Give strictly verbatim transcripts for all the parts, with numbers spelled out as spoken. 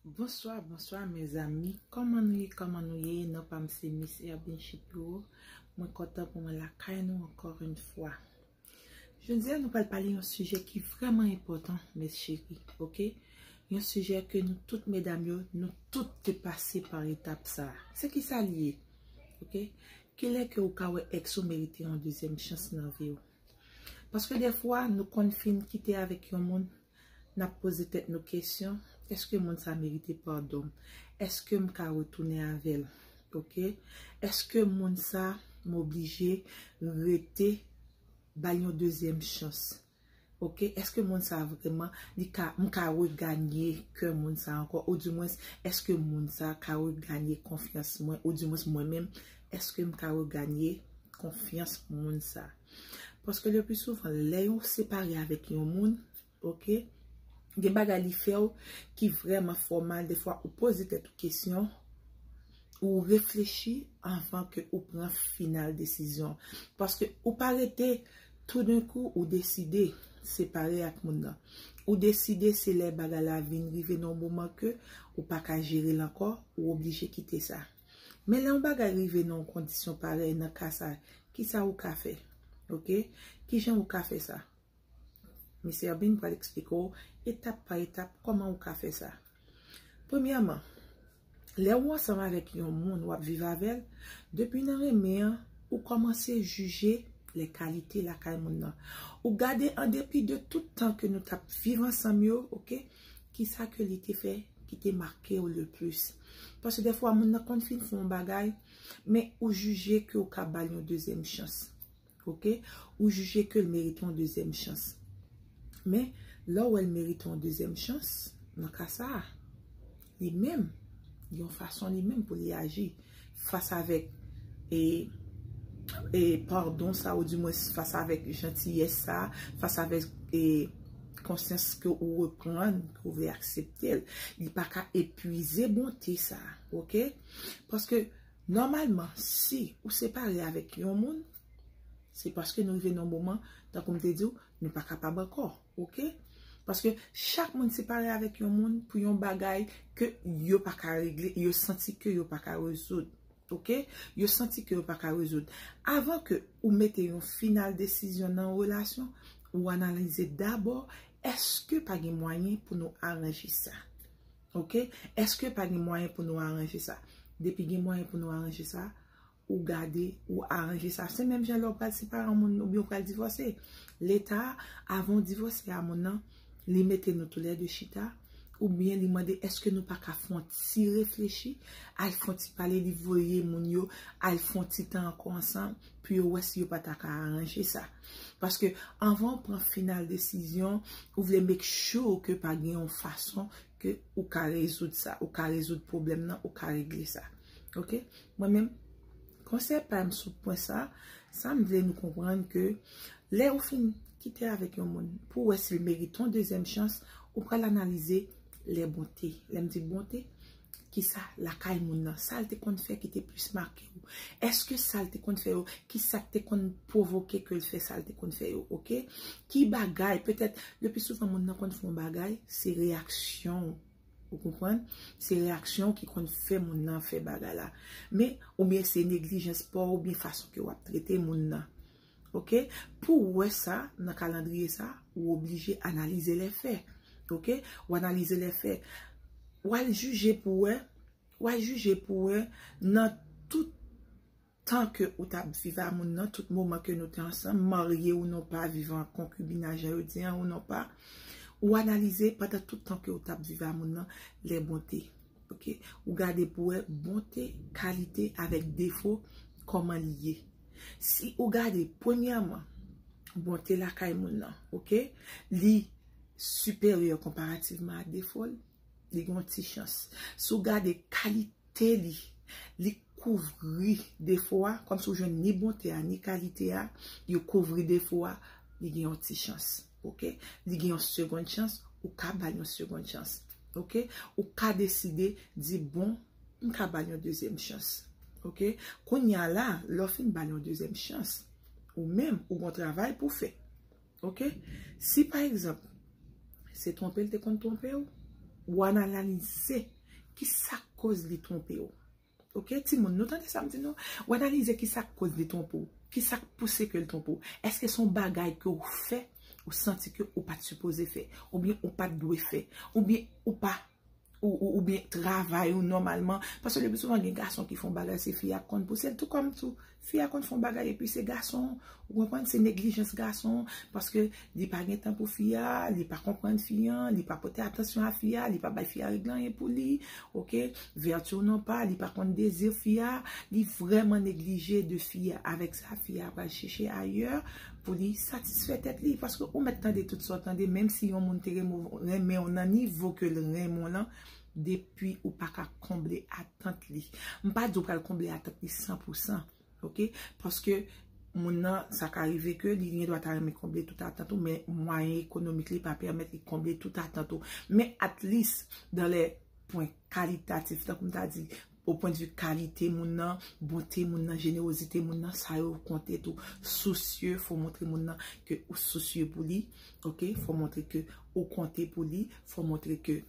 Bonswa, bonswa mezanmi. Kòman nou ye, kòman nou ye? Non pa m se Miss Herbine Shapiro. Mwen kontan pou mwen lakay nou encore une fois. Jodi a nou pral pale yon sijè ki vrèman enpòtan, mes chéries, ok? Yon sijè ke nou tout medam yo, nou tout te pase pa etap sa. Se ki sa li ye? Ok? Kilè ke ou ka wè ex ou merite yon dezyèm chans nan vi w? Paske defwa nou konn fin kite avèk yon moun, n ap poze tèt nou kesyon, èske moun sa merite padon m? Èske m ka retounen avè l? Ok? Èske moun sa m oblije rete ba l yon dezyèm chans? Ok? Èske moun sa vrèman, li ka, m ka reganye kè moun sa ankò? Oudimwens, èske moun sa ka reganye konfyans mwen? Oudimwens mwen menm, èske m ka reganye konfyans moun sa? Paske le pli souvan, lè yo separe avèk yon moun, ok, gen bagay li fè w ki vrèman fòmal. Defwa ou poze tèt ou kesyon, ou reflechi anvan ke ou pran final desizyon. Paske ou pa rete toudenkou ou deside separe ak moun nan. Ou deside se lè bagay la vin rive nan yon moman ke ou pa ka jere l ankò, ou oblije kite sa. Men lè yon bagay rive nan yon kondisyon parèy, nan ka sa, kisa ou ka fè? Ok? Kijan ou ka fè sa? Miss Herbine pral eksplike w etap pa etap kòman ou ka fè sa. Premyèman, lè ou ansanm avèk yon moun w ap viv avè l, depi nan renmen an, ou kòmanse jije lè kalite lakay moun nan. Ou gade an depi de tout tan ke nou t ap viv ansanm yo, ok, kisa ke li te fè ki te make w le plis. Paske defwa moun nan konn fin fè yon bagay, men ou jije ke ou ka ba l yon dezyèm chans. Ok? Ou jije ke l merite yon dezyèm chans. Men, lè w wè l merite yon dezyèm chans, nan ka sa a, li menm, yon fason li menm pou li aji fas avèk e, e padon sa, oudimwens fas avèk jantiyès sa, fas avèk e konsyans ke ou reprann, ke ou vle aksepte l. Li pa ka epuize bonte sa, ok? Paske, nòmalman, si ou separe avèk yon moun, se paske nou rive nan yon moman, tankou m te di w, nou pa kapab ankò, ok? Paske chak moun separe avèk yon moun pou yon bagay ke yo pa ka regle, yo santi ke yo pa ka rezoud, ok? Yo santi ke yo pa ka rezoud. Avan ke ou mete yon final desizyon nan yon relasyon, ou analize dabò, èske pa gen mwayen pou nou aranje sa? Ok? Èske pa gen mwayen pou nou aranje sa? Depi gen mwayen pou nou aranje sa, ou gade, ou aranje sa. Se menm jan lè w pral separe yon moun oubyen w pral divòse. Leta, avan w divòse a moun nan, li mete nou toulède chita, oubyen li mande èske nou pa ka fè yon ti reflechi, al fè yon ti pale, li voye moun yo, al fè yon ti tan ankò ansanm, pou yo wè si yo pa ta ka aranje sa. Paske anvan w pran final desizyon, ou vle make sure ke pa gen yon fason ke ou ka rezoud sa, ou ka rezoud pwoblèm nan, ou ka regle sa. Ok? Mwen menm, konsèy pa m sou pwen sa, sa m vle nou konprann ke lè ou fin kite avèk yon moun, pou wè si l merite yon dezyèm chans, ou pral analize lè bonte. Lè m di bonte, kisa lakay moun nan, sa l te konn fè ki te plis make w? Èske sa l te konn fè yo, kisa k te konn pwovoke ke l fè sa l te konn fè yo, ok? Ki bagay, petèt, le pli souvan moun nan konn fè yon bagay, se reyaksyon w. Ou konprann? Se reyaksyon w ki konn fè moun nan fè bagay la. Men, oubyen se neglijans pa w, oubyen fason ke w ap trete moun nan. Ok? Pou w wè sa, nan kalandriye sa, ou oblije analize lè fè. Ok? Ou analize lè fè. W al jije pou wè, w al jije pou wè nan tout tan ke ou t ap viv a moun nan, tout moman ke nou te ansanm, marye ou non pa, viv an konkibinaj jan yo di an ou non pa, ou analize pandan tout tan ke ou t ap viv a moun nan, lè bonte. Ok? Ou gade pou wè bonte, kalite avèk defo, kòman li ye. Si ou gade, premyèman, bonte lakay moun nan, ok? Li siperyè konparativman a defo l, li gen yon ti chans. Si w gade kalite li, li kouvri defo a, kòmsi w jwenn ni bonte a, ni kalite a, yo kouvri defo a, li gen yon ti chans. Ok? Li gen yon segonn chans, ou ka ba l yon segonn chans. Ok? Ou ka deside di, bon, m ka ba l yon dezyèm chans. Ok? Kounye a la, lè w fin ba l yon dezyèm chans, ou menm, ou gen yon travay pou w fè. Ok? Si, pa egzanp, se twonpe l te konn twonpe w, Ou analize ki sa k koz li twonpe w. Ok, timoun, nou tande sa m di nou? Ou analize ki sa k koz li twonpe w. Ki sa k pouse ke l twonpe w. Èske se yon bagay ke w fè, ou santi ke ou pa t sipoze fè, oubyen ou pa t dwe fè, oubyen ou pa, ou, ou, oubyen travay ou nòmalman? Paske lepi souvan gen gason ki fè yon bagay, se fi a k konn pouse l, tou kòm tou fi a konn fè yon bagay epi se gason, ou konprann, se neglijans gason, paske li pa gen tan pou fi a, li pa konprann fi an, li pa pote atansyon a fi a, li pa bay fi a regle anyen pou li, ok? Vèti ou non pa, li pa konn dezi fi a, li vrèman neglije de fi a. Avèk sa, fi a pral chèche ayè pou li satisfè tèt li. Paske ou mèt tande tout sa w tande, menm si yon moun te renmen w nan nivo ke l renmen w lan, depi ou pa ka konble atant li. M pa di w pral konble atant li san pou san, ok? Paske moun nan, sa ka rive ke li gen dwa ta renmen konble tout atant ou, men mwayen ekonomik li pa pèmèt li konble tout atant ou. Men at least, dans les points qualitatifs, tankou m ta di, au point de vue kalite moun nan, bonte moun nan, jenerozite moun nan, sa yo konte tou. Sousye, fò w montre moun nan ke ou sousye pou li, ok? Fò w montre ke ou konte pou li, fò w montre ke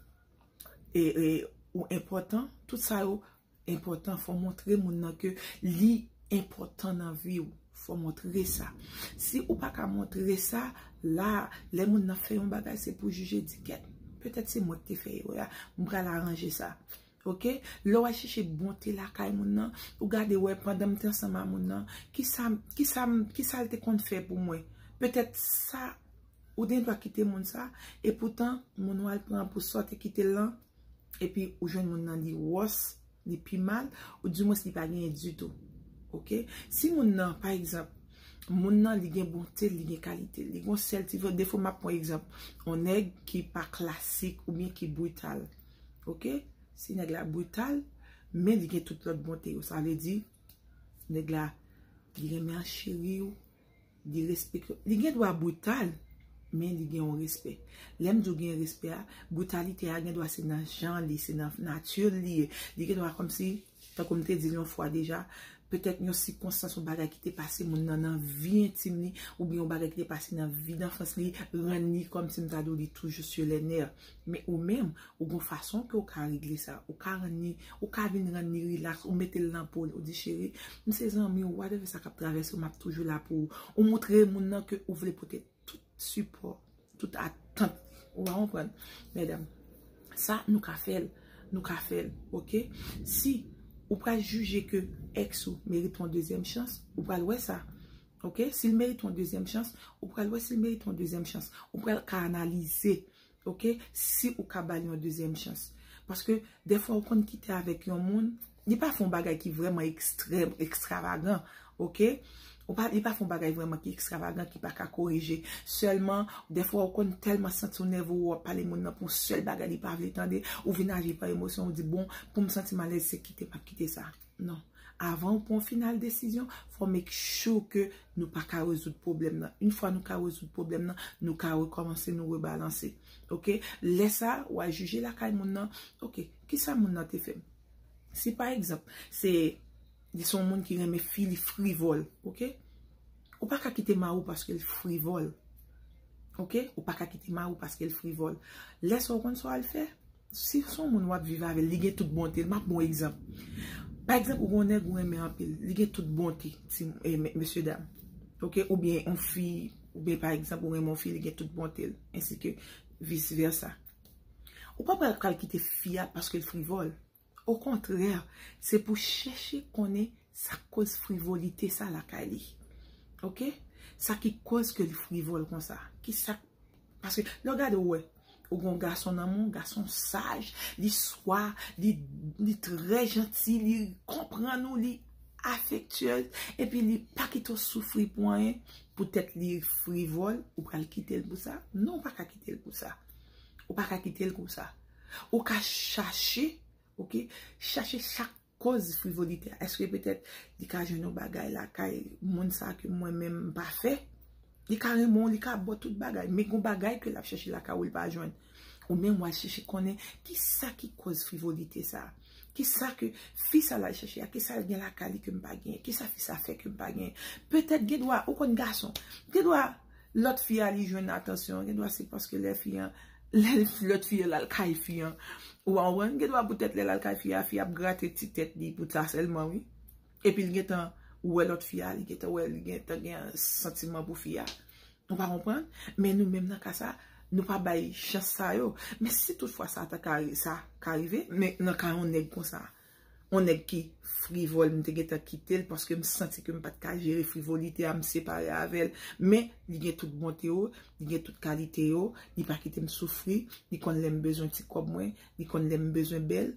e, e, ou enpòtan, tout sa yo enpòtan. Fò w montre moun nan ke li enpòtan nan vi w. Fò w montre sa. Si ou pa ka montre sa, la, lè moun nan fè yon bagay, se pou jije di kèt. Petèt se mwen ki te fè erè a, m pral aranje sa. Ok? Lè w al chèche bonte lakay moun nan, ou gade wè pandan m te ansanm a moun nan, kisa, kisa, kisa l te konn fè pou mwen. Petèt sa, ou gen dwa kite moun sa, e poutan, moun ou al pran pou sa w te kite l lan, epi ou jwenn moun nan li wòs, li pi mal, ou dimwens li pa genyen ditou. Ok? Si moun nan, pa egzanp, moun nan li gen bonte, li gen kalite, li gen yon sèl ti defo, m ap pran egzanp, yon nèg ki pa klasik oubyen ki brital. Ok? Si nèg la brital, men li gen tout lòt bonte yo, sa vle di, nèg la, li renmen an cheri w, li respekte, li gen dwa brital, men li gen yon respè. Lè m di w gen respè a, britalite a gen dwa se nan jan li, se nan nati li ye. Li gen dwa kòmsi, tankou m te di l yon fwa deja, petèt yon sikonstans, yon bagay ki te pase moun nan nan vi entim li, oubyen yon bagay ki te pase nan vi danfans li, rann li kòmsi m ta di w li toujou sur les nerfs. Men ou menm, ou gon fason ke ou ka regle sa. Ou ka rann li, ou ka vin rann li relax, ou mete l nan po l, ou di, cheri, m se zanmi w, whatever sa k ap travèse w, m ap toujou la pou ou. Ou montre moun nan ke ou vle pote tout sipò, tout atant. Ou pa konprann, medam? Sa, nou ka fè l. Nou ka fè l, ok? Si ou pral jije ke ex ou merite yon dezyèm chans, ou pral wè sa. Ok? Si l merite yon dezyèm chans, ou pral wè si l merite yon dezyèm chans. Ou pral ka analize, ok? Si ou ka ba l yon dezyèm chans. Paske, dèfwa, ou konn kite avèk yon moun, li pa fè yon bagay ki vrèman ekstrèm, ekstravagan, ok? Ou pa, li pa fè yon bagay vrèman ki ekstravagan, ki pa ka korije. Sèlman, dèfwa, ou konn tèlman santi w nève, ou ap pale moun nan pou yon sèl bagay li pa vle tande, ou vin aji pa emosyon, ou di, bon, pou m santi m alèz, se kite m ap kite sa. Non. Avan ou pran yon final desizyon, fò make sure ke nou pa ka rezoud pwoblèm nan. Yon fwa nou ka rezoud pwoblèm nan, nou ka rekòmanse, nou rebalanse. Ok? Lè sa, w a jije lakay moun nan. Ok, kisa moun nan te fè m? Si pa egzanp, se, li se yon moun ki renmen fi, li frivòl, ok? Ou pa ka kite mari w paske l frivòl. Ok? Ou pa ka kite mari w paske l frivòl. Lè sa, ou konn sa w al fè? Si se yon moun w ap viv avè l, li gen tout bonte l, m ap ba w egzanp. Pa egzanp, ou gen yon nèg ou renmen anpil, li gen tout bonte, ti, e, me-, mesye dam. Ok? Oubyen yon fi, oubyen pa egzanp, ou renmen yon fi, li gen tout bonte l, ensi ke vis vèsa. Ou pa pral, pral kite fi a paske l frivòl. Okontrè, se pou chèche konnen sa k koz frivolite sa lakay li. Ok? Sa ki koz ke li frivòl konsa. Ki sa, paske lè w gade, ou wè, ou gen yon gason nan men w, gason saj, li swa, li, li trè janti, li konprann ou, li afektyez, epi li pa kite w soufri pou anyen, poutèt li frivòl, ou pral kite l pou sa? Non, ou pa ka kite l pou sa. Ou pa ka kite l pou sa. Ou ka chache, ok, chache sa k koz frivolite a. Èske petèt li ka jwenn yon bagay lakay moun sa ke mwen menm m pa fè? Li ka renmen w, li ka ba w tout bagay, men gon bagay ke l ap chache lakay ou li pa jwenn. Ou menm w al chache konnen kisa ki koz frivolite sa. Kisa ke fi sa l al chache a, kisa l gen lakay li ke m pa genyen, kisa fi sa fè ke m pa genyen. Petèt gen dwa, ou konn gason, gen dwa lòt fi a li jwenn atansyon, gen dwa se paske lè fi an Lè lòt fi a l al kay fi an, ou pa konprann? Gen dwa poutèt lè l al kay fi a, fi a ap grate ti tèt li pou sa sèlman, wi. Epi l gentan wè lòt fi a, li gentan wè, li gentan gen santiman pou fi a. Ou pa konprann? Men nou menm nan ka sa, nou pa bay chans sa yo. Men si tout fwa sa ta ka, sa ka rive, men nan ka yon nèg konsa, yon nèg ki frivòl, m te gentan kite l paske m santi ke m pa t ka jere frivolite a, m separe avè l. Men li gen tout bonte yo, li gen tout kalite yo, li pa kite m soufri, li konn lè m bezwen ti kòb mwen, li konn lè m bezwen bèl.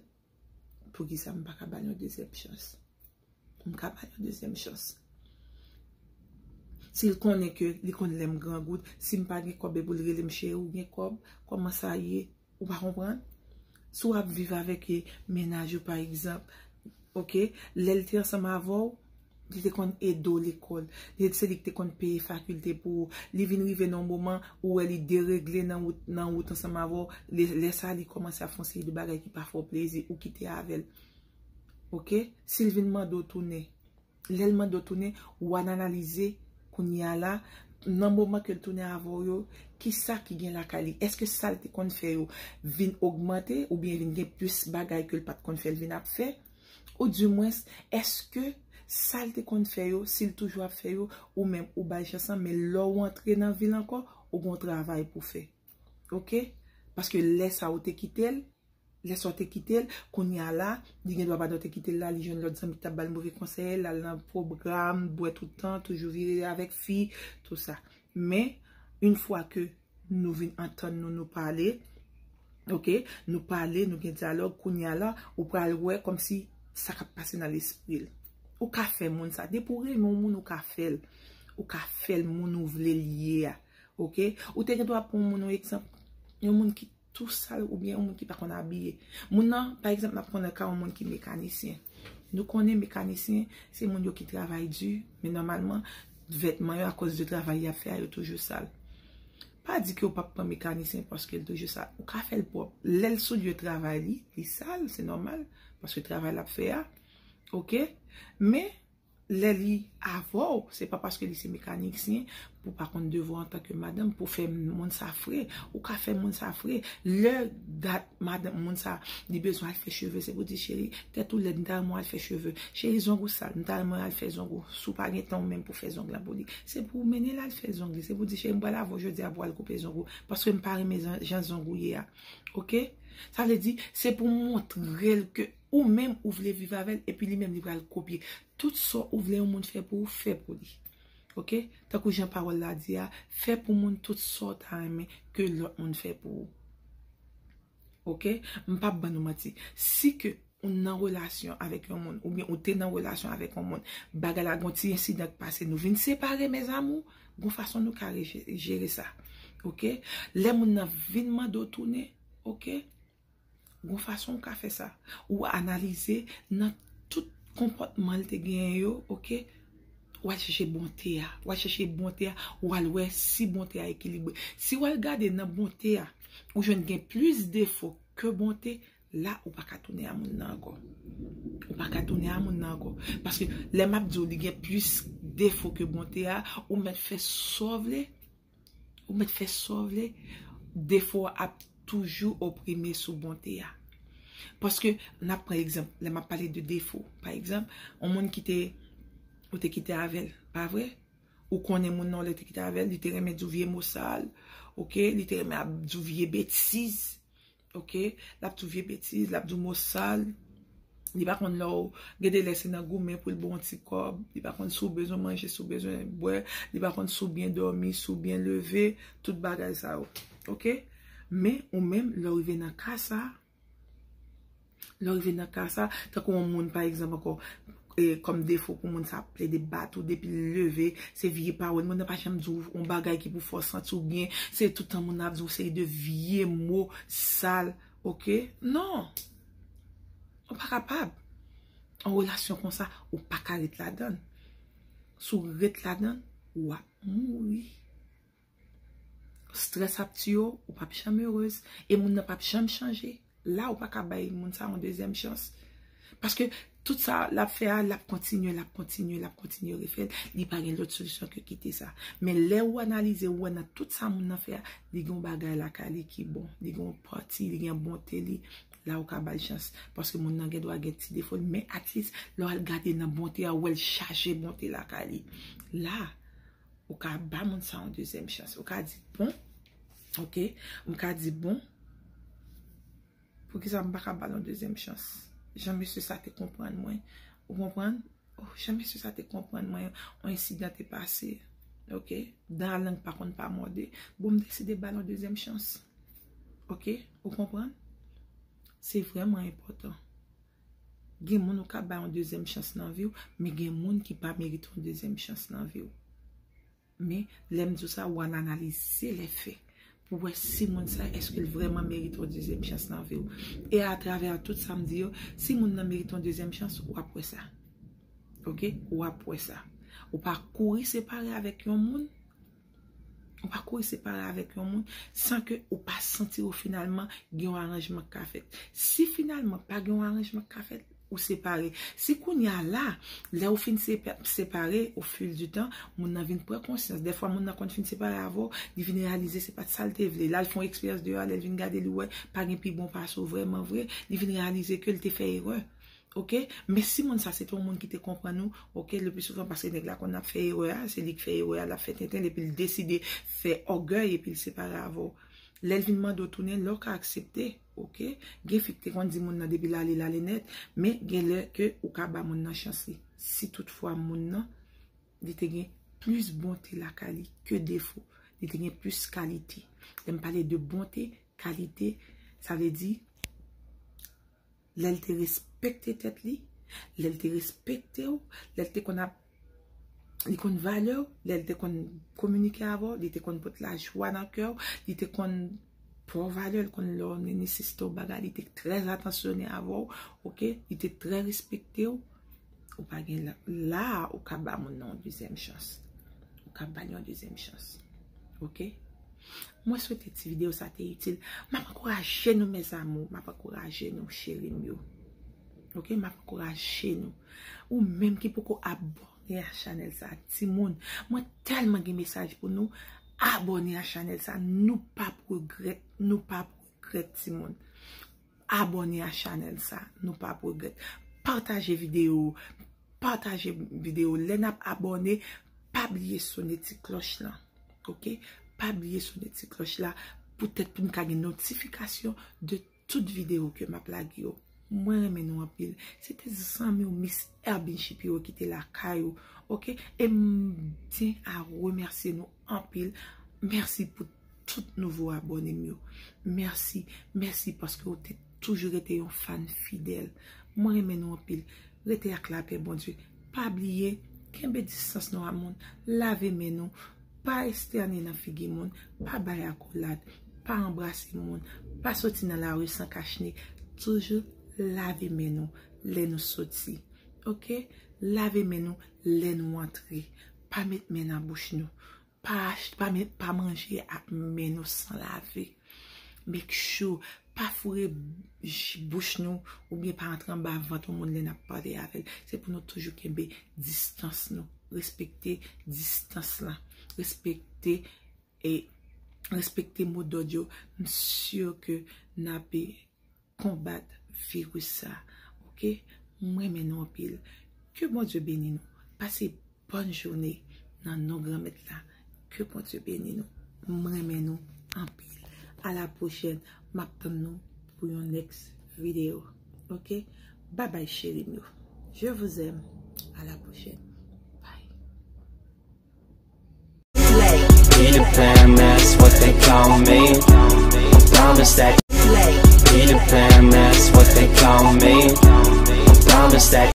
Poukisa m pa ka ba l yon dezyèm chans? M ka ba l yon dezyèm chans. Si l konnen ke li konn lè m grangout, si m pa gen kòb epi l rele m cheri, ou gen kòb, kòman sa ye? Ou pa konprann? Si w ap viv avèk, e, mennaj ou pa egzanp, oke, lè l te ansanm avè w, li te konn ede w lekòl. Li, se li ki te konn peye fakilte pou ou. Li vin rive nan yon moman ou wè li deregle nan wout, nan wout ansanm avè w. Lè, lè sa a, li kòmanse ap fè yon seri de bagay ki pa fè w plezi, ou kite avè l. Oke? Si l vin mande w tounen, lè l mande w tounen, ou al analize kounye a la, nan moman ke l tounen avè w yo, kisa ki gen lakay li? Èske sa l te konn fè yo vin ogmante oubyen vin gen plis bagay ke l pa t konn fè, l vin ap fè? Oudimwens, èske sa l te konn fè yo, si l toujou ap fè yo, ou menm ou bay chans lan, men lè w antre nan vi l ankò, ou gen yon travay pou fè. Oke? Paske lè sa ou te kite l, lè sa ou te kite l, kounye a la, li gen dwa pandan w te kite l la, li jwenn lòt zanmi ki t ap ba l move konsèy, l al nan pwogram, bwè tout tan, toujou vire avèk fi, tou sa. Men, yon fwa ke nou vin antann nou, nou pale, oke, nou pale, nou gen dyalòg, kounye a la, ou pral wè kòmsi sa k ap pase nan lespri l. Ou ka fè moun sa. Depi w renmen yon moun, ou ka fè l. Ou ka fè l moun ou vle l ye a. Oke? Ou te gen dwa pran yon moun, yon egzanp, yon moun ki tou sal oubyen yon moun ki pa konn abiye. Moun nan, pa egzanp, n ap pran nan ka yon moun ki mekanisyen. Nou konnen mekanisyen, se moun yo ki travay di, men nòmalman, vètman yo, akoz de travay y ap fè a, yo toujou sal. Pa di ke w p ap pran mekanisyen paske l toujou sal. Ou ka fè l pwòp. Lè l sou lye travay li, li sal, se nòmal, paske travay l ap fè a. Oke? Men, lè li avè w, se pa paske li se mekanisyen pou w pa konn devwa w antanke madanm, pou w fè moun sa fre. Ou ka fè moun sa fre. Lè dat madanm moun sa, li bezwen al fè cheve, se pou di, cheri, tèt ou lèd, m ta renmen w al fè cheve. Cheri, zong ou sal, m ta renmen w al fè zong ou. Si w pa gen tan ou menm pou fè zong lan pou li, se pou w mennen l al fè zong li. Se pou di, cheri, m pral avè w jodi a pou w al koupe zong ou. Paske m pa renmen jan, jan zong ou ye a. Oke? Sa vle di, se pou w montre l ke ou menm ou vle viv avè l, epi li menm li pral kopye. Tout sa ou vle yon moun fè pou ou, fè pou li. Oke? Tankou jan pawòl la di a, fè pou moun tout sa w ta renmen ke lòt moun fè pou ou. Oke? M p ap ban nou manti. Si ke ou nan relasyon avèk yon moun, oubyen ou te nan relasyon avèk yon moun, bagay la gon ti ensidan k pase, nou vin separe, mes amours, gon fason nou ka reje-, jere sa. Oke? Lè moun nan vin mande w tounen, oke? Gon fason w ka fè sa. Ou analize nan tout konpòtman l te genyen yo, oke? W al chèche bonte a. W al chèche bonte a, w al wè si bonte a ekilibre. Si w al gade nan bonte a, ou jwenn gen plis defo ke bonte, la ou pa ka tounen a moun nan ankò. Ou pa ka tounen a moun nan ankò. Paske lè m ap di w li gen plis defo ke bonte a, ou mèt fè sa w vle. Ou mèt fè sa w vle, defo a ap toujou oprime sou bonte a. Paske, n ap pran egzanp, lè m ap pale de defo, pa egzanp, yon moun ki te, ou te kite avè l, pa vre? Ou konnen moun nan, ou te kite avè l, li te renmen di w vye mo sal, oke? Li te renmen ap di w vye betiz, oke? L ap di w vye betiz, l ap di w mo sal. Li pa konn lè w, gen de lè se nan goumen pou l ba w yon ti kòb. Li pa konn si w bezwen manje, si w bezwen bwè. Li pa konn si w byen dòmi, si w byen leve. Tout bagay sa yo. Oke? Men, ou menm, lè w rive nan ka sa, lè w rive nan ka sa, tankou yon moun, pa egzanp, ankò, e, kòm defo pou moun sa ap plede bat ou depi l leve, se vye pawòl. Moun nan pa janm di w yon bagay ki pou fè w santi w byen. Se tout tan moun nan ap di w seri de vye mo sal. Oke? Non. Ou pa kapab. Yon relasyon konsa, ou pa ka ret ladan l. Si w ret ladan l, w ap mouri. Strès ap tiye w, ou p ap janm erez. E moun nan p ap janm chanje. La, ou pa ka bay moun sa yon dezyèm chans. Paske tout sa l ap fè a, l ap kontinye, l ap kontinye, l ap kontinye refè l. Li pa gen lòt solisyon ke kite sa. Men lè ou analize, ou wè nan tout sa moun nan fè a, li gen yon bagay lakay li ki bon, li gen yon pati, li gen bonte li, la ou ka ba l chans. Paske moun nan gen dwa gen ti defo l, men at least, lè w al gade nan bonte a, ou wè l chaje bonte lakay li. La, ou ka ba moun sa yon dezyèm chans. Ou ka di, bon, ok, m ka di, bon, poukisa m pa ka ba l yon dezyèm chans? Jan mesye sa te konprann mwen. Ou konprann? Oh, jan mesye sa te konprann mwen, yon ensidan te pase. Ok? Dan a lang pa konn pa mòde. Bon, m deside ba l yon dezyèm chans. Ok? Ou konprann? Se vrèman enpòtan. Gen moun ou ka ba yon dezyèm chans nan vi w, men gen moun ki pa merite yon dezyèm chans nan vi w. Men, lè m di w sa, ou al analize lè fè pou wè si moun sa, èske l vrèman merite yon dezyèm chans nan vi w. E atravè tout sa m di yo, si moun nan merite yon dezyèm chans, w ap wè sa. Ok? W ap wè sa. Ou pa kouri separe avèk yon moun. Ou pa kouri separe avèk yon moun san ke ou pa santi w finalman gen yon aranjman k ka fèt. Si finalman pa gen yon aranjman k ka fèt, ou separe. Si kounye a la, lè ou fin sepa-, separe, au fil du temps, moun nan vin pran konsyans. Dèfwa, moun nan konn fin separe avè w, li vin reyalize se pa t sa l te vle. La, l fè yon eksperyans deyò a, lè l vin gade, li wè pa gen pi bon pase w vrèman vre, li vin reyalize ke l te fè erè. Ok? Men si moun sa se te yon moun ki te konprann ou, ok, le pli souvan paske nèg la konn ap fè erè a, se li k fè erè a, l ap fè tenten l, epi l deside fè ògèy, epi l separe avè w. Lè l vin mande w tounen, lè w ka aksepte, ok? Gen fi k te konn di moun nan depi l ale, l ale nèt, men gen lè ke ou ka ba moun nan chans li. Si toutfwa moun nan, li te gen plis bonte lakay li ke defo, li te gen plis kalite. Lè m pale de bonte, kalite, sa vle di, lè l te respekte tèt li, lè l te respekte w, lè l te konn ap, li konn valè w, lè l te konn kominike avè w, li te konn pote lajwa nan kè w, li te konn ba w valè, li konn lè w nesesite w bagay, li te trè atansyone avè w, ok? Li te trè respekte w. Ou pa gen la, la ou ka ba moun nan yon dezyèm chans. Ou ka ba l yon dezyèm chans. Ok? Mwen swete ti videyo sa te itil. M ap ankouraje nou, mes amours. M ap ankouraje nou, cheri m yo. Ok? M ap ankouraje nou. Ou menm ki poko abòne a chanèl sa, timoun. Mwen tèlman gen mesaj pou nou. Abòne a chanèl sa. Nou p ap regrèt. Nou p ap regrèt, timoun. Abòne a chanèl sa, nou p ap regrèt. Pataje videyo, pataje videyo. Lè n ap abòne, pa bliye sone ti klòch lan. Ok? Pa bliye sone ti klòch la poutèt pou n ka gen notifikasyon de tout videyo ke m ap lage yo. Mwen renmen nou anpil. Se te zanmi w Miss Herbin Shapiro ki te lakay ou. Ok? E m tyen a remèsye nou anpil. Mèsi pou tout nouvo abòne m yo. Mèsi, mèsi paske w te toujou rete yon fan fidèl. Mwen renmen nou anpil. Rete ak lapè Bondye. Pa bliye, kenbe distans nou a moun. Lave men nou. Pa estène nan figi moun. Pa bay akolad. Pa anbrase moun. Pa soti nan lari san kachne. Toujou lave men nou lè nou soti. Ok? Lave men nou lè nou antre. Pa met men nan bouch nou. Pa ach-, pa met, pa manje ak men nou san lave. Make sure, pa foure j-, bouch nou oubyen pa antre anba vant yon moun lè n ap pale avè l. Se pou nou toujou kenbe distans nou. Respekte distans lan. Respekte, e, respekte mo dòd yo. M si ke n ape konbat viris sa. Ok? Mwen renmen nou anpil. Ke Bondye beni nou. Pase bòn jounen nan non Granmèt la. Ke Bondye beni nou. Mwen renmen nou anpil. A la pwochèn. M ap tann nou pou yon next video. Ok? Babay cheri m yo. Je vous aime. A la pwochèn. Bye. Slay. Peter Pan, that's what they call me. I promise that. Slay. Peter Pan, that's what they call me. I promise that.